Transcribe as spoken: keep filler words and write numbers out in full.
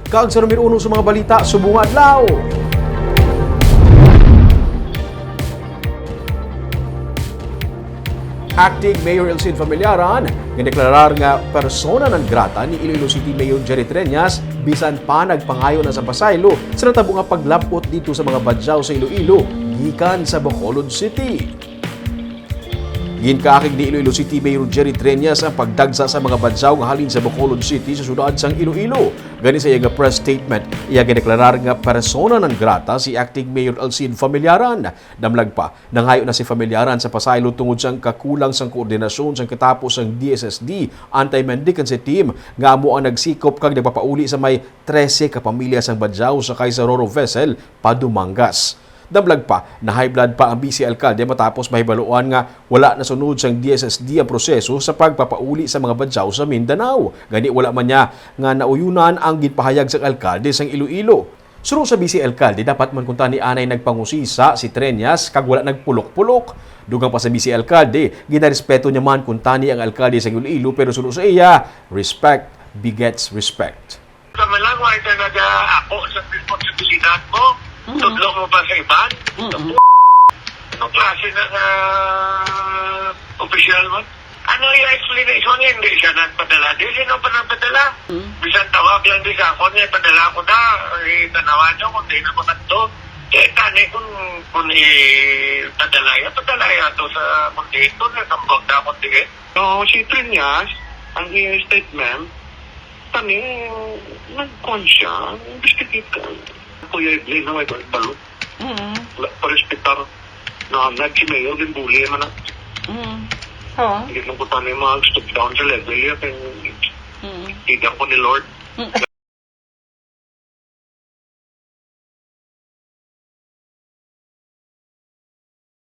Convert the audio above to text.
Kag sa numero uno sa mga balita subong nga adlaw. Acting Mayor Elcid Familiaran nga deklarar nga persona non grata ni Iloilo City Mayor Jerry Treñas bisan pa nagpangayo na sa pasaylo sa natabo nga paglab-ot didto sa mga badyaw sa Iloilo gikan sa Bacolod City. Ginkaakig ni Iloilo City Mayor Jerry Treñas ang pagdagsa sa mga badyaw nga halin sa Bacolod City sa siyudad sang Iloilo. Gani sa iya nga press statement, iya gideklarar nga persona non grata si Acting Mayor Elcid Familiaran. Damlag pa, nangayo na si Familiaran sa pasaylo tungod sang kakulang sang koordinasyon sang katapo sang D S S D Anti-Mendicancy Team nga amo ang nagsikop kag nagpapauli sa may trese ka pamilya sang badyaw sakay sa Roro vessel pa Dumangas. Damlag pa, na-high blood pa ang Vice Alkalde matapos mahibaluan nga wala nasunod sang D S S D ang proseso sa pagpapauli sa mga badyaw sa Mindanao. Gani, wala man niya nga nauyunan ang ginpahayag sang alkalde sang Iloilo. Suno sa Vice Alkalde, dapat man kuntani anay nagpangusisa si Treñas kag wala nagpulok-pulok. Dugang pa sa Vice Alkalde, ginarespeto niya man kuntani ang alkalde sang Iloilo, pero suno sa iya, respect begets respect. Sa malang, why talaga ako sa responsibilidad mo? Mm. Tudlo mo ba sa iban? Mm. Anong klase na nga opisyal mo? Ano yung explanation niya? Hindi siya nagpadala. Di, sino pa nagpadala? Mm. Bisan tawag lang di sa ako niya, padala ko na. Eh, tanawan niyo kung di na makadto. Eh, tani kung, kung ipadala yan, padala yan to sa kung dito, na tambag na kung di. So, si Treñas, ang iyang statement, kami, nagkuhan siya, investigate ka. Kuya Evelyn, na may balo. Mm. Wala pa respetar. Na, na si Mayor, din bully man na. Mm. Oo. Hindi lang ko tayo mag-step down sa level yan. Kaya Mm. tignan ko ni Lord. Mm.